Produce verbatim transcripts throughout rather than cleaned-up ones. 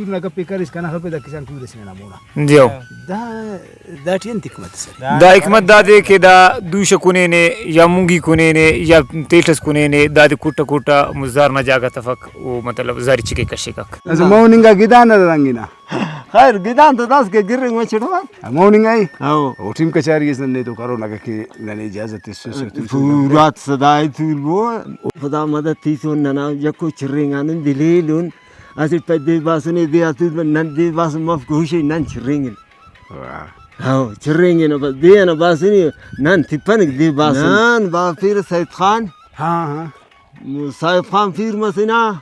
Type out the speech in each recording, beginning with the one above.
ٹور نا گپے کریس، کنا خبر دا کسان ٹور اسے ننا مونا۔ جیو۔ دا، داٹی انت حکمت اس ارے؟ دا حکمت دادے کہ دا دوشہ کنینے یا مونگی کنینے یا تیٹس کنینے، دادے کٹہ کٹہ مزار نا جاگہ تفک، او مطلب زاری چکے کشکک۔ اسہ مون انگا گدان ارے رنگ نا۔ خیر، گدان تو داسکہ گرنگ مچٹ مس۔ ہمون انگا ای؟ ہاؤ۔ او ٹیم کچاری اس ننے تو کرو، اگہ کہ ننے اجازت تسوسہ تو پورا صدائے تولبو۔ خدا مدد تیسون ننا یکو چرینگانن دلیلون۔ اسٹ پائک دے باسنے، دے آ تولبن، نن دے باسن مف کوشش نن چرینگن۔ واہ۔ ہاؤ، چرینگن بس، دے ئنا باسنے، نن تپنک دے باسن۔ نن با پیر سید خان۔ ہاں، ہاں۔ صاحب خان پیر مسنا۔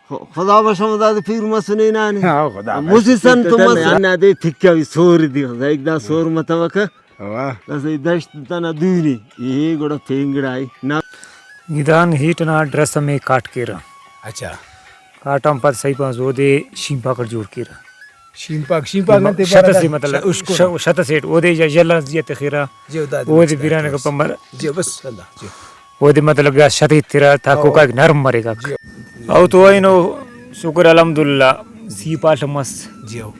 خ-، خدا بخش ہم دادے پیر مسنے ہنانے۔ ہاں، خدا بخش۔ مسہ سن تو مس۔ ہندا دے پھکہ بھی سور دی، ایک دا سور متوکہ۔ واہ۔ داسہ دشت تنا دونے، اے گڑا پین گڑا ای۔ نا۔ گدان ہیٹ ئنا ڈرس ہمے کاٹ کیرہ۔ اچھا۔ کاٹ آن پد سہی پانس اودے شین پاک اٹ جوڑ کیرہ۔ شین پاک، شین پاک نن تے شت پارہ اسے دا مطلب، ش-، اشکنہ۔ ش-، شت اسیٹ، اودے یا یلہ یا تخرہ، جی، او دادے اودے مچہ بیرانہ کاٹس۔ گپا مر۔ جی، بس، اللہ، جی۔ اودے مطلب گڑا شت ایترہ تا ہاں۔ کوکاک نرم مریکک۔ جی۔ او تو اینو شکر الحمدللہ، سی پاڷ ہم مس۔ جی ہو۔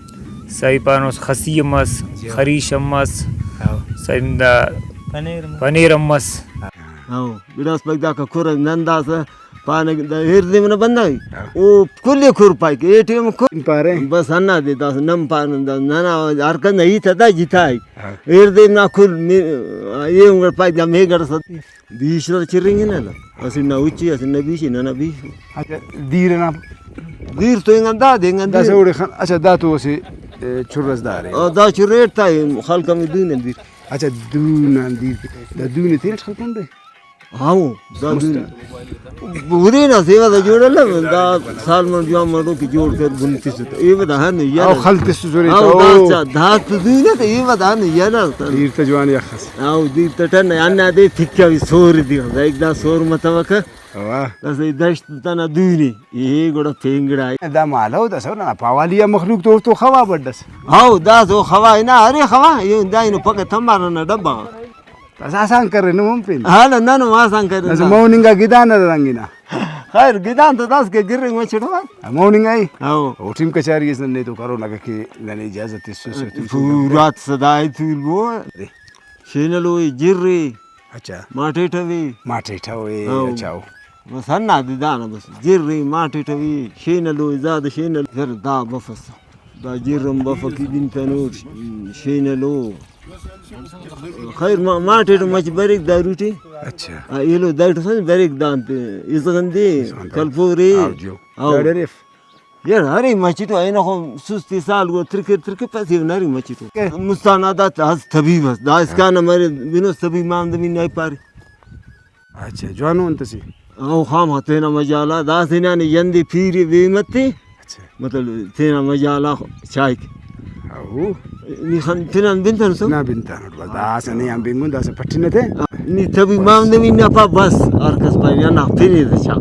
سہی پانوس خسی ہم مس، جی ہو۔ خریش ہم مس، ہاں۔ سہی دا پنیر ہم مس۔ پنیر ہم مس۔ ہاں۔ ہاں، گڑاس پائک داکا کھر نن داسہ پانہ دا ایردے منا بندغ ای۔ ہاں۔ او کل ئے کھر پائک، اے ٹی ایم کھر۔ پارے۔ بس ہندا دے داسہ نن پانہ دا ننا ہر کنا ہیت آ دا جتا ای۔ ہاں۔ ایردے نا کل می-، ایہن گڑ پائک دا میگڑ س۔ بیش نا چرینگنہ نہ، اسٹ نا اچی، اسٹ نا بیشی، ننا بیش۔ اچھا، دیر ئنا؟ دیر تو اینگان دا دے، اینگان داسہ دیر۔ اوڑے خن-، اچھا، دا تو اسہ، اے، چر ئس دا ارے؟ آ، دا چر ایٹ تا، اے، خلق ہمے دون آن دیر۔ اچھا، دون آن دیر۔ دا دون ئے تینٹ خلکون دے؟ ہاؤ، دا دون۔ اودے نا سیوا دا جوڑ الو، دا سالمون جوان مروک جوڑ کر بن تسٹ۔ ایوہ دا ہنو یلہ۔ او خل تسٹ زورے او تا، دا او۔ چا، دا تو دون ئے تا، ایوہ دا ہنو یلہ تا۔ دیر تا جوان یخ ئس۔ او دیر تٹن، ہندا دے پھکہ بھی سور دی، دا ایک دا سور متوکہ۔ واہ۔ داسہ دشت تنا دونے، اے گڑا پین گڑا ای۔ دا مالو داسہ ننا پاوالی آ مخلوق تو اوفتو خوا بڈس۔ ہاؤ، دا تو خوا ہنا، ارے خوا، ایہن دا اینو پکہ تمبار نا ڈبہ غا۔ داسہ آسان کرے نم ہم پین۔ ہاں، نن ہم آسان کرے داسہ نا۔ مون انگا گدان ارے رنگ نا۔ خیر، گدان تو داسکہ گرنگ مچٹ مس۔ مون انگا ای؟ ہاؤ۔ او ٹیم کچاری اس ننے تو کرون، اگہ کہ ننے اجازت تسوسہ تو پورا صدائے تولبو۔ شینلو ءِ، جر ءِ، اچھا۔ ماٹیٹو ءِ۔ ماٹیٹو ءِ، ہاں۔ اچھا، او۔ بس ہندا دے دانا بس۔ جر ءِ، ماٹیٹو ءِ، شینلو ءِ، زیادہ شینلو ءِ۔ یار دا بفس۔ دا جر ہم بفک ای دن تنو شینلو۔ خیر ما-، ماٹیٹو مچ بریک داروٹی۔ اچھا۔ آ، ایلو داٹو سن بریک دانتے۔ ازغندے، ازغندے۔ کلپورے۔ آو جو۔ آو۔ داڑے ریف۔ یار، ارے مچٹو اینو خو سستی سال گو ترکے ترکے پیسے نری مچٹو۔ کہ مستان آ دا اس طبیب اس، دا اسکان مرے بنوس طبیب مان دمی نائی پاری۔ اچھا، جوانو انت سے؟ او خام تینا مجالا، دا سنان یندے پیری بے متے۔ اچھا۔ مطلب، تینا مجالا چائک۔ او۔ نی خن تنان بنتن سو؟ نا بنتن۔ بس داسہ نے آن بنگن، داسہ پٹنہ تے۔ نی طبیب مان دمی نا پا بس، ہر کس پا یا نا پنے دے چا۔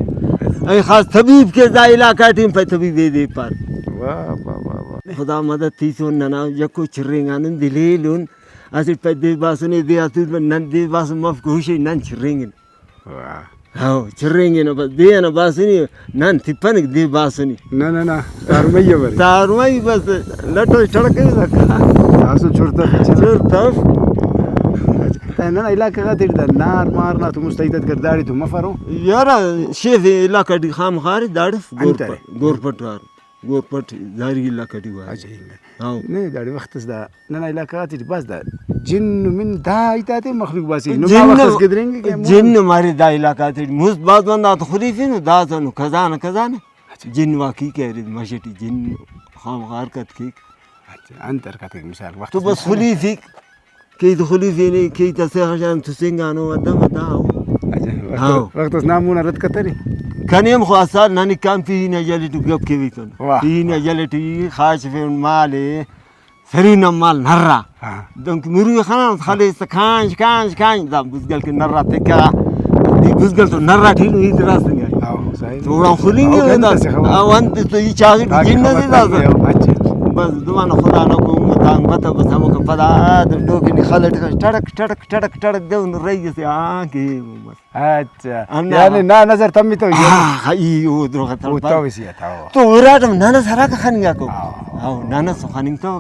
اے خاص طبیب کے دا علاقہ ٹیم پہ طبیب دے دے پار۔ واہ، واہ، واہ، واہ۔ خدا مدد تیسون ننا یکو چرینگانن دلیلون۔ اسٹ پہ دے باسنے دے آتون نن دے باس مف کوشش نن چرینگن۔ واہ۔ ہاں، چرینگنہ بس، دے ئنا باسنی، نن تپنک دے باسنی۔ نہ، نہ، نہ، تارمئی ءِ بری۔ تارمئی بس، لٹ ئس ٹڑکے لکا۔ داسہ چرتف چر۔ چرتف۔ نہ، نہ، علاقہ غاتیٹ دا نار مار نا تو مستعد کر داڑے تو مفرو۔ یارا، شیف علاقہ ٹی خام خارے داڑے انت گور ارے؟ پ-، گور پٹار۔ گور پٹ زہری علاقہ ٹی وارے۔ اچھا، ہنگا۔ ہاں۔ نہ، داڑے وخت اس دا ننا علاقہ غاتیٹ بھاز دا جن من دا ہیت آتے مخلوق بھاز ای۔ نما جن، وخت اس گدرینگک کہ ہمو جن مارے دا علاقہ غاتیٹ مست بھاز بندغ آتا خلیفنو، داسہ نو کزانہ کزانہ۔ اچھا۔ جن واقعی کہ ارے مش ٹی جن خامخا حرکت کیک۔ اچھا، انت حرکت کیک مثال وخت تو اس بس مثال۔ خلیفک۔ کیت خلیفینے، کیت اسہ خشان تسنگانو، ودہ ودہ او۔ اچھا، وخت، ہاں۔ وخت اس نامونا رد کتنے؟ کنے ہم خواست ننے کان پیہی نا یلہ ٹو گپ کیوی تون۔ واہ۔ پیہی نا یلہ ٹی خاچفین مالے، سرین نا مال نرا۔ ہاں۔ دنکہ مروی خنان خلیس کانچ، کانچ، کانچ، دا بزگل کہ نرا تکا۔ دی بزگل تو نرا ٹھیلو ہیت راست گئی۔ ہاں، صحیح۔ تو وڑا خلینگے ہاں، او دا۔ انت سے خبر۔ او انت تو ای چاغی تاکہ جن خبر دے دا۔ پڑے ہو۔ اچھا، اچھا۔ بس دوبارہ خدا نہ کو۔ دانگ متو بس ہموکا پدا آ ڈوکے نی خل اٹ ٹڑک ٹڑک ٹڑک ٹڑک دے ان رہی اسے آن کہ بس۔ اچھا۔ ہندا۔ یعنی نا نظر تمتو۔ ہاں، ہاں، ای او دروغ اتو او پاو۔ تو اراٹم ننا سراکا خننگاکو۔ ہاں۔ ہاں، ننا سو خننگ تو۔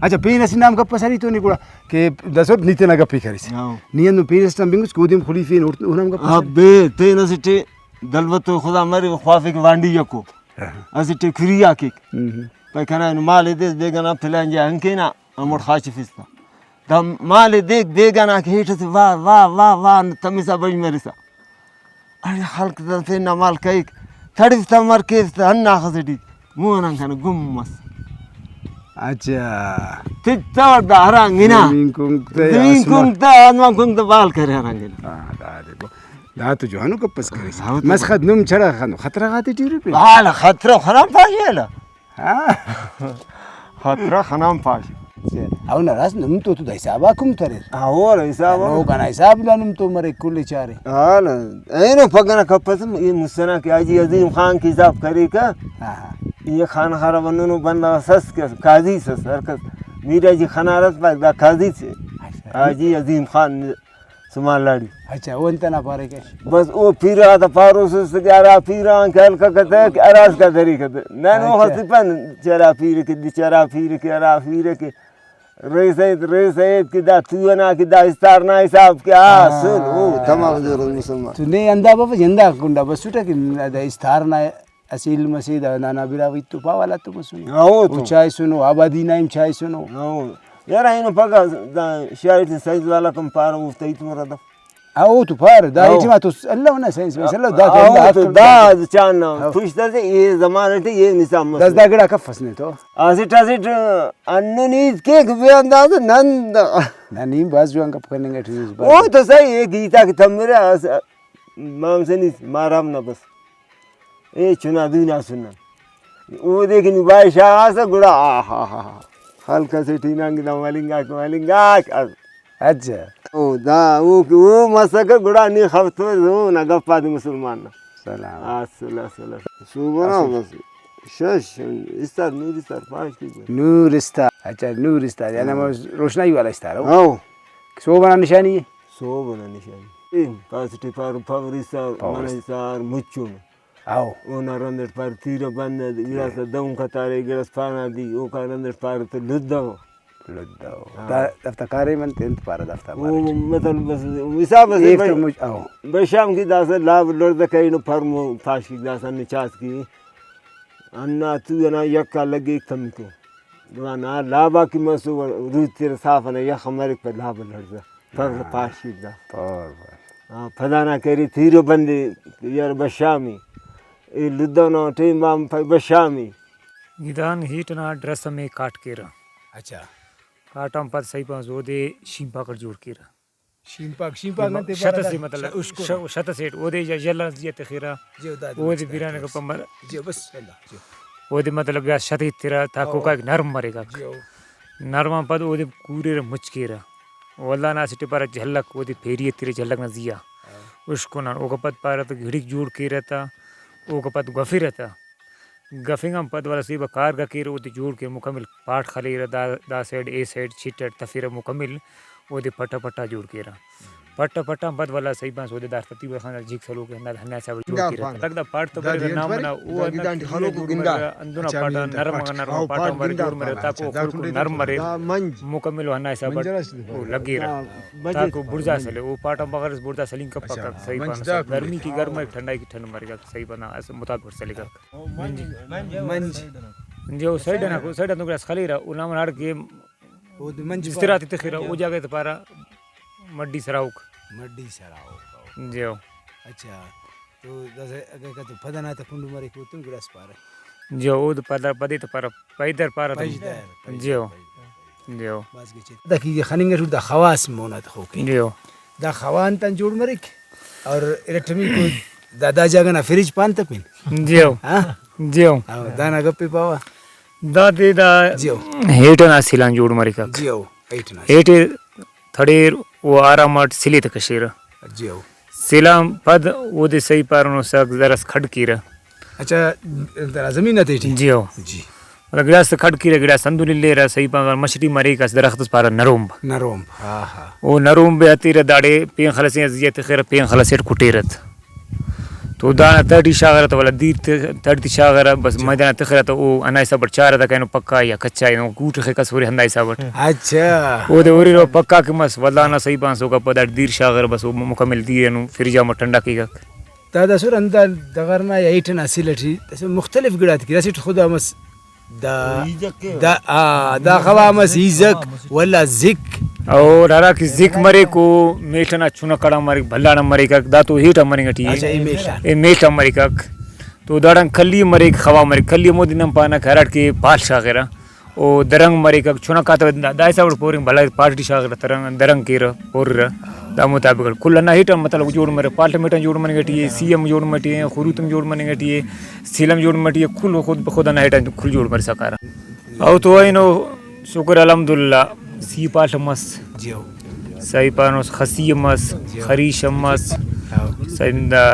اچھا، پین اسہ نام گپ ئس ارے تو نی گڑا کہ داسٹ نی تینا گپ ءِ کریس۔ ہاں۔ نی ہندن پین اسٹ آن بنگس کہ اودے ہم خلیفین اوڑ-، اونا ہم گپ ئس ارے۔ ابے، پین اسٹ ءِ دلوت و خدا مرے، او خوافے کہ وانڈی یکو۔ ہاں۔ اسٹ ءِ کھری آ کیک۔ ہم۔ پائے کنا اینو مال ءِ دیس بیگہ نا پلان جا ہنکینا، ہموڑ خاچفس تا۔ دا مال ءِ دیک بیگہ نا کہ ہیٹ ئسے واہ، واہ، واہ، واہ، تمسا بش مرسا۔ اڑے خلق داسے نا مال کہیک، تڑفتا مر کیس تہ ہنداخس ٹی مون آن کنے گم مس۔ اچھا۔ تتوٹ دا ہرانگ ہنا۔ زمین کنگ تہ زمین آسمان۔ کنگ تہ آسمان کنگ تہ بال کرے ہرانگ ہنا۔ ہاں، دادے گو-، دا تو جوانو گپ ئس کریس۔ ہاں، تو مسخت نم چڑا خنو خطرہ غاتے ٹی رپے۔ حال خطرہ خراب پاش ویلا۔ ہاں۔ خطرہ خنان پاش۔ او نا راست نم تو، تو دا حساب آ کم تریر۔ ہاں، اور حساب آ۔ لوگ آنا حساب نا نم تو مرے کل چارے۔ ہاں نا، اینو پگہ نا کپس، اے مسنا کہ حاجی عظیم خان کہ حساب کریکہ۔ ہاں، ہاں۔ یہ خان خراب بندنو بندغ سس کہ قاضی سس ہر کس۔ میر حاجی خنارس پاک دا قاضی سے۔ اچھا۔ حاجی عظیم خان سمالڑی۔ اچھا، او انت ئنا پاریکہ؟ بس او پیرہ غاتا پاروس اس کہ ہرا پیرہ آن کہ ہلککہ تہ کہ ہراسکا دریکہ تہ۔ نن اچھا۔ اوخس تپن چرا پیر کہ دی، چرا پیر کہ، ہرا پیر کہ۔ ریس ایت، ریس ایت کہ دا تو ئنا کہ دا استار نا حساب کہ آ ہاں۔ سن۔ او تمام زور مسلمان۔ تو نے ہندا بابا جندا کنڈا بسوٹہ کہ دا استار نا اسہ علم اسے دا ننا براہوئی تو پاوہ والا تو مسنے۔ ہاں، او تو۔ او چائسنو، آبادی نا ہم چائسنو۔ ہاں، یار اینو پگہ دا شاعر تے سائنس والا کم پارہ اوفتا ہیت مراد اف۔ ہاں، او تو پارہ، دا ہاں۔ ٹائما تو الو نا سائنس مائنس الو، دا ہاں، ٹائم دا او تو ہرفک دا دا۔ چانا ہاں۔ پشت اسے اے زمانہ ٹی اے نظام دس مسنے۔ دا گڑا کفس نے تو۔ اسٹ اسٹ ہندن ہیت کیک بے انداز نن دا۔ نہ، نی بھاز جوان گپ کننگ ٹی اس بار۔ او تو صحیح، اے گیتا کہ تمرہ اس مام سنی مارام نا بس۔ اے چنا دو نا سنن۔ اودے کہ نی بائے شاغاسہ گڑا آہاہا۔ خلق اسے ٹی ہنانگ دا ملنگاک، ملنگاک۔ اچھا۔ او دا، او، او مسکہ گڑا نی خفتو زون آ گپ آتے مسلمان نا۔ سلام۔ آ، سلام، سلام۔ صوبہ نا اسل۔ بس۔ شش، استار، نور استار، پاش کی بس۔ نور استار۔ اچھا، نور استار۔ یعنی ہم۔ ہمو روشنائی والا استار ہو؟ ہاں۔ صوبہ نا نشانی ہے؟ صوبہ نا نشانی۔ اے، پاس ٹی پار، پاور استار، پاور من استار۔ استار، مچو۔ ہاؤ۔ اونا رند اٹ پارہ تیرہ بند، گڑاس دہن قطارے، گڑاس پانادی، اوکا رند اٹ پارہ تہ لدو۔ لدو۔ ہاں۔ دا، دافتا کاریم انت، انت پارہ دافتا او بارے؟ مطلب بس حساب اسے ایف بھائی، تو مج-، ہاؤ۔ بھائی شام کی داسہ لاب لڑزہ کرینو پرمو پاش کی داسہ ہندن چاس کی۔ ہندا تو ئنا یکا لگیک تمکو۔ گڑا نا لابا کہ مسو روت تیرہ صاف ئنا یخ مریک پہ لاب لڑزہ۔ پر ہاں۔ پاش کی دا۔ پر، پر۔ ہاں، پدانا کرے تیرہ بندے یار بشامی۔ اے لدونا ٹائم آن پائے بشامی۔ گدان ہیٹ ئنا ڈرس ہمے کاٹ کیرہ۔ اچھا۔ کاٹ آن پد سہی پانس اودے شینپاک اٹ جوڑ کیرہ۔ شینپاک، شینپاک انت شت پارہ اسے دا؟ مطلب، ش-، اشکن۔ ش-، شت اسیٹ، اودے یا یلہ زیہا تخرہ، جیو، دادے اودے مچ بیرانہ کائک۔ گپا مر-، جیو، بس، اللہ، جیو۔ اودے مطلب یا شت ایترہ تاکہ او۔ اوکا نرم مریک۔ جیو۔ نرم آن پد اودے کوریرہ مچ کیرہ۔ ولدا نا اسٹ ئے پارہ جھلک، اودے پھیری ایترہ جھلک نا زیہا۔ ہاں۔ اشکن آن۔ اوکا پد پارہ تہ گھڑیک جوڑ کیرہ تہ، اوکا پد گوفرہ تہ۔ گفنگ آن پد ولدا سیبا کارگا کیرہ، اودے جوڑ کیرہ، مکمل پاٹ خلیرہ، دا، دا سائیڈ، اے سائیڈ، چٹ اٹ تفیرہ مکمل، اودے پٹا پٹا جوڑ کیرہ۔ پٹا پٹا آن پد ولدا سہی پانس اودے دافتا تیوہ خان جھیک سلوک ہندا ہندا حساب اٹ جوڑ کیرہ۔ لگدا پاٹ تو دا بریرہ نام ئنا، او گنگا انت انت خلوکو گنگا۔ اندن آ اچھا، پاٹ آن نرم ئنا، نرم آ پاٹ آن ولدا جوڑ مریرہ تاکہ او خڑک نرم مریر۔ مکمل او ہندا حساب اٹ او لگیرہ۔ تاکہ او بڑزا سلے، او پاٹ آن بغیر اس بڑزا سلنگ کپک۔ اچھا، سہی پانہ۔ گرمی کہ گرم مریک، ٹھنڈائی کہ ٹھنڈ مریک، سہی پانہ، اسہ مطابق سلکک۔ منج۔ منج۔ جی، او سائیڈ ئنا، سائیڈ آن تو گڑاس خلیرہ، او نام ئنا ہڑکہ اودے منج استراحت ءِ تخرہ، او جاگہ تے پارہ مڈی سراؤک۔ مڈی سراؤک۔ جیو۔ اچھا، تو داسہ اگہ تو پد ئنا تہ کنڈ مریک اوتون گڑاس پارہ۔ جیو، اودے پد، پدے تہ پارہ، پیدر پارہ تہ۔ پیدر، جیو۔ پیدر۔ جیو۔ بھاز گچین۔ دا کہ خننگ اٹ دا خواس مونا تخوکے۔ جیو۔ دا خوا انتان جوڑ مریک؟ اور ارٹمیکو دا، دا جاگہ نا فریج پان تہ پین۔ جیو۔ ہاں؟ جیو۔ ہاں، دانا گپے پاوہ۔ دادے دا جیو۔ ہیٹ ئنا سیل آن جوڑ مریکک۔ جیو، ہیٹ ئنا۔ ہیٹ ئے تھڑیر و آرام اٹ سلے تہ کشیرہ۔ جیو۔ سیل آن پد اودے سہی پارہ، نو سک زرس کھڈ کیرہ۔ اچھا، تینا زمین نا تہٹی؟ جیو۔ جی۔ مطلب گڑاس کھڈ کیرہ، گڑاس ہندن الیرہ، صحیح پاوہ، مش ٹی مریک اسہ درخت اس پارہ نرومب۔ نرومب، ہاں، ہاں۔ او نرومب ءِ ہتیرہ، داڑے پین خل ئسے آ زی آ تخرہ، پین خل ئسیٹ کٹیرہ تہ۔ تو دانا تہٹی شاغرہ تہ، ولدا دیر تے-، تہٹی شاغرہ، بس میدان آ تخرہ تہ او ہندا حساب اٹ چارہ تہ، اینو پکا یا کچا، اینو گوٹخ ئے کس ہُرے ہندا حساب اٹ۔ اچھا۔ اودے ہُررہ پکا کہ مس، ولدا ہندا صحیح پانسو گپ، داٹی دیر شاغرہ، بس او مکمل دیر اینو فریج آ مٹ ٹھنڈا کیگک۔ دادا سر ہندا ڈغار نا یا ہیٹ ئنا سل ئٹی داسہ مختلف گڑاتے کیرہ، اسٹ خدا مس، دا، دا، آ، دا خوا مس ہیزک ولا زک۔ اور ہرا کہ زک مریک او میڷ ئنا چنک آڑان مریک، بھلا آڑان مریکک، دا تو ہیٹ آن مننگ ٹی ءِ۔ اچھا، اے میڷ آن۔ اے میڷ آن مریکک۔ تو داڑان کلی مریک، خوا مریک۔ کلی ہمودے نن پانہ کہ ہراٹی کہ پال شاغرہ۔ او درنگ مریکک، چنک آتا دا، دا حساب اٹ پورنگ بھلا پال ٹی شاغرہ، ترنگ، درنگ کیرہ، پوررہ۔ دا مطابق اٹ کل ہندا ہیٹ آن مطلب جوڑ مریک، پال ٹمیٹہ آن جوڑ مننگ ٹی ءِ، سی ہم جوڑ مریک، خروت ہم جوڑ مننگ ٹی ءِ، سیل ہم جوڑ مریک، کل خود بخود ہندا ہیٹ آن کل جوڑ مرسا کارہ۔ او تو اینو شکر الحمدللہ، سی پال مس۔ جیو۔ صحیح پانوس، خسی ہم مس، جیو۔ خریش ہم مس، ہاں۔ صحیح دا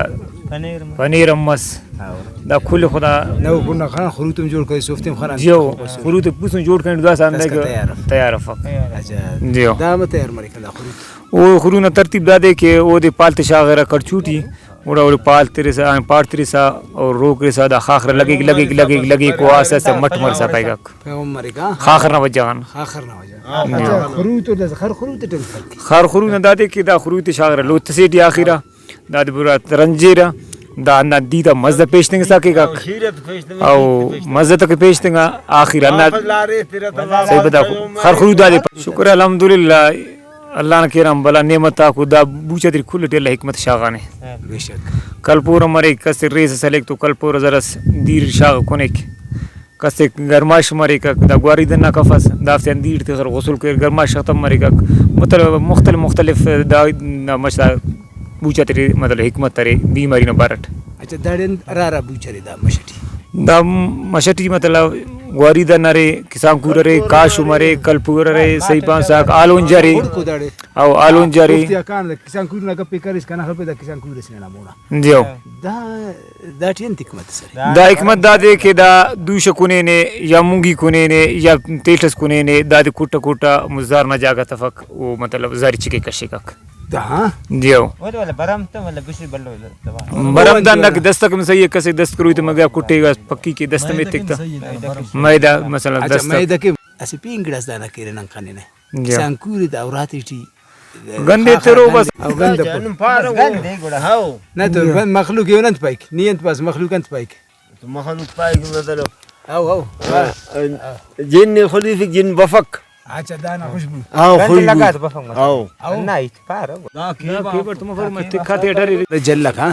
پنیر ہم مس۔ ہاں۔ دا کل خدا نہ، او کنڈا خان خروت ہم جوڑ کریس، اوفتے ہم خنان۔ جیو، خروت پوسن جوڑ کنٹ داسہ ہندے داسکان کہ تیار اف۔ تیار افک۔ اچھا۔ جیو۔ دا ہم تیار مریک دا خروت۔ او خرو نا ترتیب دادے کہ اودے پال تے شاغرہ کڑچو ٹی، گڑا اوڑے پال ترسا، پاٹ ترسا اور روک ترسا، دا خاخرہ لگیک، لگیک، لگیک، لگیک، او آسہ آسہ مٹ مرسا کائیگاک۔ پیغام مریک، ہاں۔ خاخر نا وجہ غان۔ خاخر نا وجہ۔ ہاں۔ اچھا، خروت و دس-، خر خروت ٹی انت فرق ءِ؟ خر خروت نا دادے کہ دا خروت شاغرہ لوت سے ٹی آخیرہ، دادے پورا ترنجیرہ، دا ہندا دیر آ مزہ پیش تنگسا کیگاک۔ او مزہ تک پیش تنگا آخر ہندا۔ صحیح بتا خر خروت دادے۔ شکر الحمدللہ۔ اللہ نا کرم بھلا نعمت آکو، دا بوچہ تے کل ٹی اللہ حکمت شاغانے۔ بے شک۔ کلپورہ مریک، کس تے ریس اس ہلیک تو کلپورہ زرس دیر شاغ کنیک، کس تے گرماش مریکک، دا گواری دن نا کفس، دافتے آن دیر تخر غسل کیر، گرماش ختم مریکک، مطلب مختلف مختلف دا، دا مش دا بوچہ تے مطلب حکمت ارے بیماری نا بارٹ۔ اچھا، داڑے انت ہرا ہرا بوچہ ارے دا مش ٹی؟ دا مش ٹی مطلب گواری دن ارے، کسانکور ارے، کاشم ارے، کلپور ارے، صحیح پانساک آلونج ارے۔ خڑکو داڑے۔ او آلونج ارے۔ اوفتیا کان دا کسانکور نا گپے کریس، کنا خلپے دا کسانکور اس ننا مونا۔ جیو۔ دا، داٹی انت حکمت اس ارے؟ دا حکمت دادے کہ دا دوشہ کنینے یا مونگی کنینے یا تیٹ اس کنینے، دادے کٹہ کٹہ مزار نا جاگہ تفک، او مطلب زاری چکے کشیکک۔ دا ہاں۔ جیو۔ اودے ولدا برم تہ ولدا بشری بھلو دوا۔ برم دانا کہ دست اکن صحیح ءِ، کسے دست کروئی تہ مگہ کٹے گا پکی کہ دست میں تک تہ۔ میدہ مثلا اچھا، دست۔ میدہ کہ اسہ پین گڑاس دانا کیرہ نن خننہ۔ جیو۔ کسانکور دا اراتے ٹی گندے ترو بس۔ او گند۔ بس گندے گڑا، ہاؤ۔ نہ تو مخلوق ایہن انت پائک؟ نی انت پاس مخلوق انت پائک؟ تو مخلوق پائک مطلب۔ ہاؤ، ہاؤ۔ جن خلیفک جن بفک۔ اچھا، دانا خوشبو۔ ہاؤ، گند خوشبو۔ لگا تو بفک مطلب۔ ہاؤ۔ ہاؤ۔ نہ، ہچ پارہ۔ دا کیبڑ تم فرمائے تکھا تے ڈرے۔ جلک، ہاں۔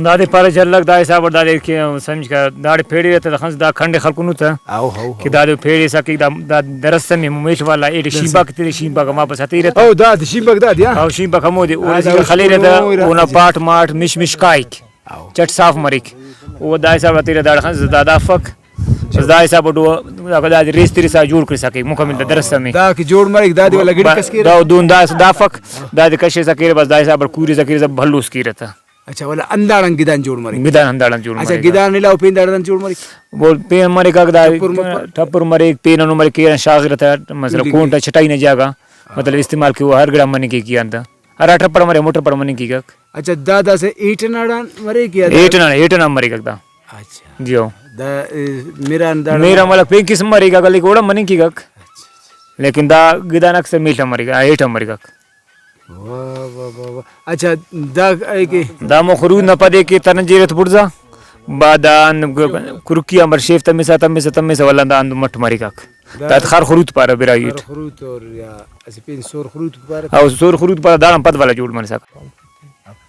دادے پارہ جلک، دا حساب اٹ دادے کہ سمجھکا داڑے پیڑے رہتا خنس دا کھنڈے خلکنو تہ۔ ہاؤ، ہاؤ، کہ ہاؤ۔ دادے پیڑے سا کہ دا، دا درست میں میل والا ایڈے شیمبا کہ تیرے شیمبا کا واپس ہتیرہ تہ۔ او داد شیمبا داد یا؟ ہاؤ، شیمبا ہمودے، او ہاں، دا خلیرہ تہ، اونا پاٹ ماٹ مش مش کائک۔ ہاؤ۔ چٹ صاف مریک۔ او دا حساب نا تیرہ داڑے خنس دا، دا افک۔ بس دا حساب اٹ او دا ریس ترسا جوڑ کرسا کیک مکمل دا درسا میں۔ دا کہ جوڑ مریک، دادے ولدا گڑک اس کیرہ؟ دا دون دا، دا افک، دادے کشسا کیرہ، بس دا حساب اٹ کوریسا کیرہ، بھلوس کیرہ تہ۔ اچھا، ولدا ہنداڑان گدان جوڑ مریک؟ گدان ہنداڑان جوڑ مریک۔ اچھا، گدان علاوہ پین داڑان جوڑ مریک؟ بول پین مریک، اگہ دا ٹپر مریک۔ ٹپر مریک، پین ہندن مریک، ایران شاغرہ تہ، مثلا کونٹہ چٹائی نا جاگہ، مطلب استعمال کیوہ ہر گڑا مننگ کیک ایہان تہ۔ ہرا ٹپر مرے، موٹر پر مننگ کیکک۔ اچھا، دا داسہ ہیٹ ئنا اڑان مریک یا دا؟ ہیٹ ئنا، ہیٹ ئنا مریکک دا۔ اچھا۔ جی ہو۔ دا، اے، میران داڑان؟ میران والا پین قسم مریکک، لیکن اوڑان مننگ کیکک۔ اچھا، اچھا۔ لیکن دا گدان اکثر میل آن مریک، آ، ہیٹ آن مریکک۔ واہ، واہ، واہ، واہ۔ اچھا، دا اے کہ دا مو خروت نا پدے کہ ترنجیرہ تہ بڑزا، بعد آن کرکی آن بر شیف تمسا، تمسا، تمسا، ولدا دا آن مٹ مریکک۔ دا داد خر خروت پارہ براہوئی اٹ۔ خر خروت اور یا اسہ پین سور خروت پارہ۔ او سور خروت پارہ، داڑان پد والا جوڑ مرسا۔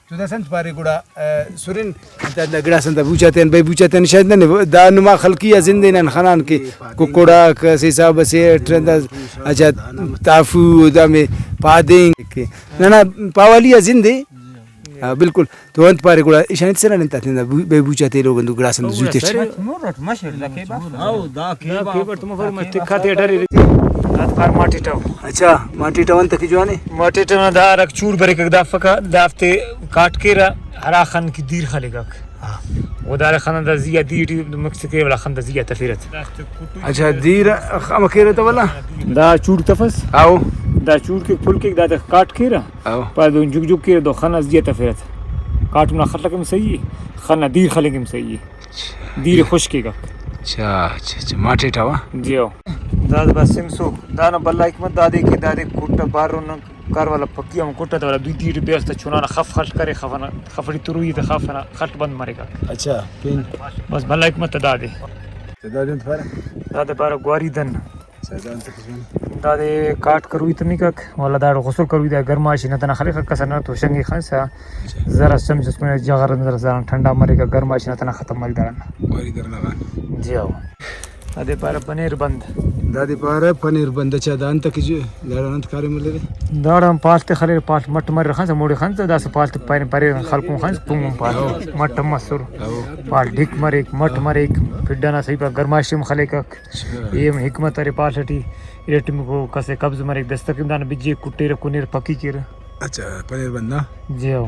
تو داسہ انت پارے گڑا، آ، سرین، انت دا گڑاس انت بوچا تیان، بھئی بوچا تیان شاید ننے، دا نما خلقی آ زندے نن خنان کہ ککڑاک اسہ حساب اسے اٹ انت، اچھا، تافو، دامے پادینک کہ ننا پاوالی آ زندے۔ ہاں، بالکل۔ تو انت پارے گڑا ایشان ہچ سنا نن تا تینا بو-، بے بوچا تیلو گندو گڑاس اندو زوتے ٹی۔ مر اٹ مشر دا کیبا۔ او، دا کیبا۔ کیبا تو مفر مس تکھا تے ڈرے۔ داد پار ماٹی ٹاو۔ اچھا، ماٹی ٹاو انت کہ جوانے؟ ماٹی ٹاو نا دا رکھ چوڑ بریک دا فکا، دافتے کاٹ کیرا، ہرا خن کی دیر خلیگاک۔ ہاں۔ و داڑے خن آن دا زی آ دیر ٹی مکس کیرہ، ولدا خن دا زی آ تفیرہ۔ اچھا، دیر ہمہ کیرہ تہ ولدا؟ دا چوڑ تفس۔ او۔ دا چوڑ کیک، پھل کیک، دادے کاٹ کیرہ۔ او۔ پائے دہن جگ جگ کیرہ، دہن خن آ زی آ تفیرہ۔ کاٹم نا خلک ہم صحیح ءِ، خن آ دیر خلنگ ہم صحیح ءِ۔ اچھا۔ دیر خشک کیک۔ اچھا، اچھا، اچھا، ماٹیٹ آ وا؟ جی ہو۔ دادے بس سمسو، دانا بھلا حکمت دادے کہ دادے کٹہ بارو نا کر والا پکی ہم کٹہ تہ ولدا دوئی دیر بیس تہ چنا نا خف خل کرے، خف ئنا، خف ٹی تروئی تہ خف ئنا خٹ بند مریکک۔ اچھا، پین۔ بس بھلا حکمت تہ دادے۔ تہ دادے انت پارہ؟ دادے پارہ گواری دن۔ اچھا، دادے انت کسون؟ دادے کاٹ کروئی تمکک، ولدا داڑے غسل کروئی، دا گرماش نا تینا خلیک کسر نا تو شنگی خنسا۔ اچھا۔ زرس چمچ اس کنے جغر اندر زران ٹھنڈا مریکہ، گرماش نا تینا ختم مریک داڑان۔ گواری دن نا غان۔ جی ہو۔ دادے پارہ پنیر بند۔ دادے پارہ پنیر بند۔ اچھا، دا انت کہ جو، داڑان انت کاریم ملرہ؟ داڑان پال تے خلیر، پال مٹ مریر خنسا، موڑی خنسا، داسہ پال تے پین پریر خلکون خنس، پنگن پال۔ ہو۔ مٹ ہم مسر۔ ہو۔ پال ڈھک مریک، مٹ مریک، پھڈ ئنا صحیح پاک گرماش ہم خلیکک۔ اچھا۔ اے ہم حکمت ارے پال ٹی، ارٹمیکو کسے قبض مریک، دستکیم دانا بجے کٹیرہ، کنیر، پکی کیرہ۔ اچھا، پنیر بند نا؟ جی ہو۔